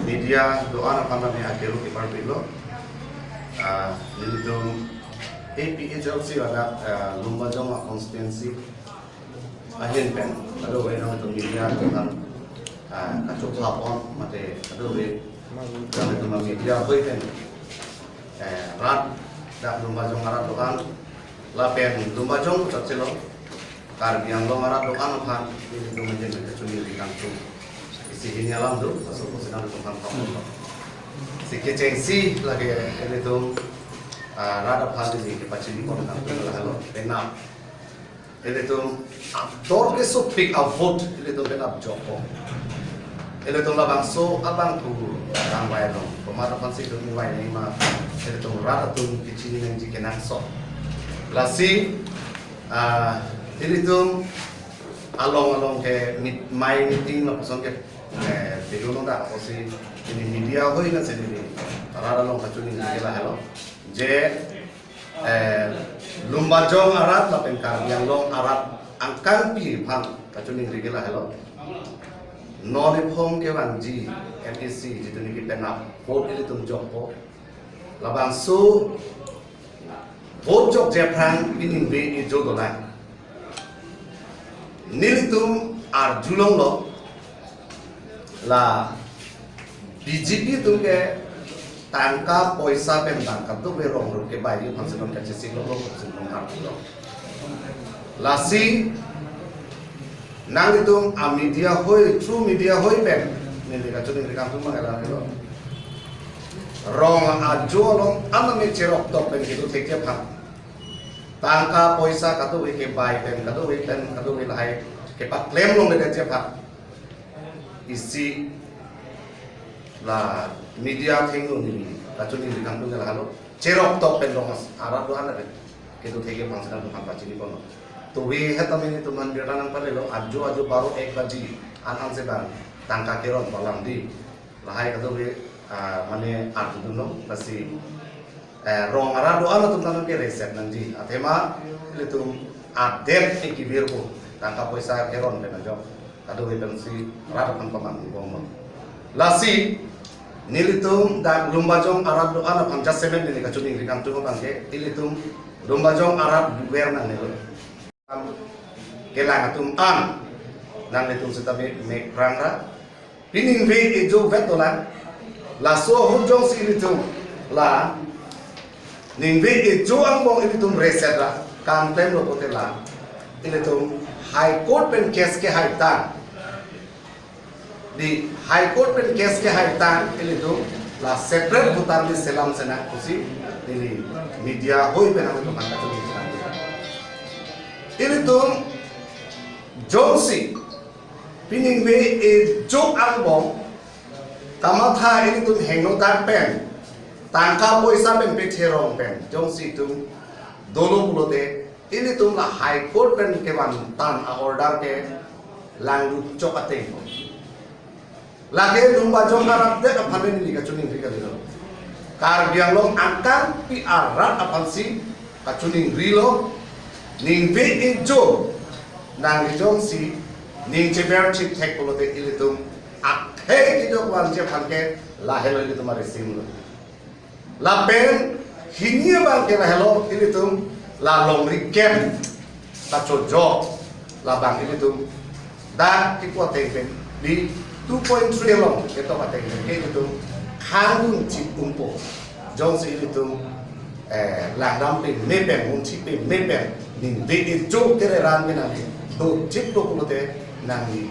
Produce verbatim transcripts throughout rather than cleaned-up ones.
Media do-an aphan kami akeru kepar pilo. Ah, nelitum A P H L C adak, ah, Lumbajong a constituency ahin pen, kadokave nangtum media aphan, ah, kachokla pon mate kadokave nangtum media ahoi pen, eh, rat dak Lumbajong arat do-an lapen Lumbajong puchot chelo Karbi Anglong arat do-an aphan nelitum menjadi kachoningri kangtung. Isi hini alam do, laso kosi nangtum aphan pahomlo. Si kechengsi lake nelitum, ah, rat aphan neli kepachini pon kangtung lahelo, penap. Ilitum ador kesupik a vote ilitum penap jokpo. Ilitum labangso abang tu tangvai long. Komat aphansi itum ingvai nangji ma, ilitum rat atum kechini nangji kenangsot. Lasi, ah, ilitum along along ke meet, mei meeting lapuson ke, eh, pidun nang dak apotsi pini media ahoi nang sendiri. Rat along kachoningri ke lahelo. Je, eh, Lumbajong arat lapen Karbi Anglong arat angkangpi aphan kachoningri ke lahelo. Non ephong kevangji M A C jitu niki penap vote ilitum jokpo. Labangso vote jokji aphrang pini ningve ejo dolang. Nelitum arjulonglo, la B J P atum ke tangka poisa pen bang kadokave rong rup kebai aphansi non kachesik longlo aphansi non arjulo. Lasi nanglitum a media ahoi, through media ahoi pen neli kachoningri kangtung abang lahelo. Rong ajo along aname cherok tok pen kedo thekji aphan, tangka poisa kadokave kebai pen, kadokave pen, kadokave lahai kepaklem longledetji aphan, isi la media athengno neli kachoningri kangtung ke lahelo. Cherok tok pen rong arat do-an pen kedo thekji aphansi nangtum aphan pachini ponlo. Tovi hetame nelitum aphan birta nangpalelo, ajo ajo baro ek baji an ansi bang tangka keron palang di. Lahai kadokave, ah, mane arjudunlo, lasi, eh, rong arat do-an atum tangte reset nangji. Athema ilitum adet ke kibirpo, tangka poisa keron pen ajok kadokave pensi rat aphan pamanghu bomlo. Lasi nelitum dak Lumbajong arat do-an aphan jasemet neli kachoningri kangtung abang ke, ilitum Lumbajong arat luver nangnelo. Kelang atum an, nanglitum seta be mek prangra. Pini ningve ejo vet dolang. Laso ahut jongsi ilitum la ningve ejo angbong ilitum reset ra kangklemlo pulote la ilitum High Court pen case kehaitang, di High Court pen case kehaitang ilitum la separate voter list selam senang pusi neli media ahoi pen nangtum aphan kachoningri. Ilitum jongsi pini ningve ejo angbong kamatha ilitum hingno dak pen tangka poisa pen pethe rong pen jongsi itum dolo pulote, ilitum la High Court pen kevan tan a order ke langlut chok ateng. Lake Lumbajong arat det aphan neli kachoningri kalilo. Karbi Anglong angkangpi arat aphansi kachoningri lo. Ningve ejo nangli jongsi ning cheber chip thek pulote ilitum akhei kejok vanji aphan ke lahelo ilitum arisim lo. Lapen hini abang ke lahelo ilitum la longri kem kachojok labang ilitum dak kipu ateng pen di two point three along ketok ateng pen ke ilitum khangdun chip umpo. Jongsi ilitum, eh, langdam peme pen, munchi peme pen ningve ejo kere ran ke nangli do chiplo pulote nangli,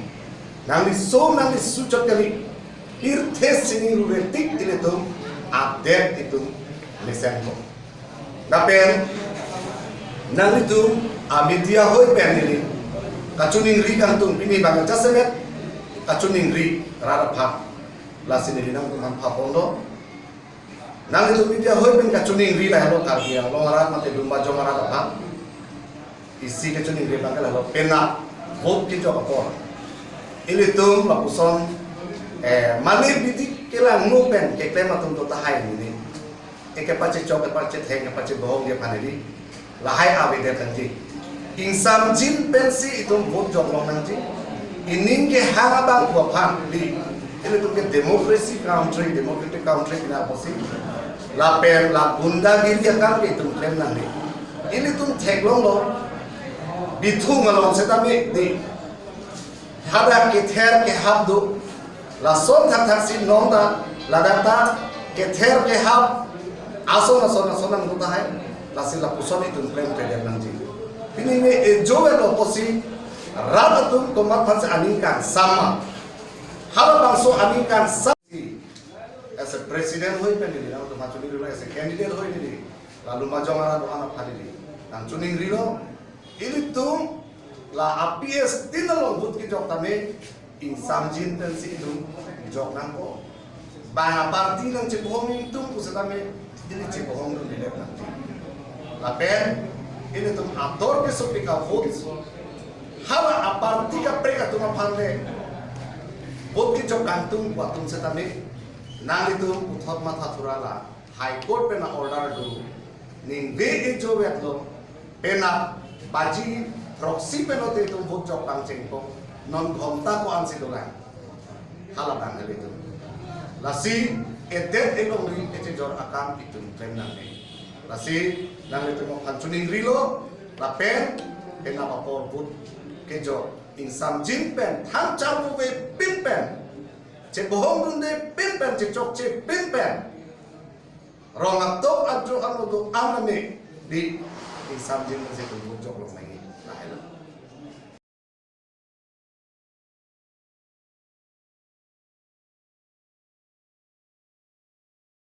nangli so nangli suchot kali. Pirthe sining rure tik ilitum adet itum mesenpo. Lapen nanglitum a media ahoi pen neli kachoningri kangtung, pini bang jasemet kachoningri rat aphan. Lasi neli nangtum aphan pahomlo. Nanglitum media ahoi pen kachoningri lahelo Karbi Anglong arat mate Lumbajong arat aphan. Isi kachoningri abang ke lahelo penap vote kejok apor ilitum lapuson, eh, mane bidi kelangno pen keklem atum do tahai neli. Eke pachechok, eke pachetheng, eke pachebohongji aphan neli lahai avedet nangji. Ingsamjin pensi itum vote jok long nangji. Ining kehang abang pu aphan di Ilitum ke democracy country, democratic country pina apotsi lapen la gundagiri akam ke itum klem nangne. Ilitum theklonglo, Bithung along setame dei, hadak kether kehap do, lason thakthaksi nong ta, ladak ta kether kehap ason ason ason nangdo tahai. Lasi lapuson itum klemkledet nangji. Pini ne ejo-etlo apotsi rat atum komat aphansi aning kangsam ma, halabangso aning kangsam. As a president hoi pen neli nangtum aphan choningrilo, as a candidate hoi neli, la Lumbajong arat do-an aphan neli nangchoningrilo, ilitum la a-PS tin along vote kejok tame ingsamjin pensi itum jok nangpo. Bang a-party nangchebohong ingtung pusetame ili chebohongdundedet nangji. Lapen ilitum ator kesopik a-vote, hala a-party kaprek atum aphan le vote kejok kangtung pu atum setame, nanglitum puthot matha thura la High Court pen a-order do, ningve ejo-etlo, penap baji throksi pen lote itum vote jok pangchengpo, non ghonta ko-ansi dolang. Halabang halitum. Lasi edet elongri kechejor akam itum klem nangne. Lasi nanglitum aphan choningrilo, lapen penap apor vote kejok ingsamjin pen, thang charvovepin pen, chebohongdundepin pen, chechokchepin pen, rong atok ajo ano do-an ame dei, ingsamjin pensi itum vote joklong nangji.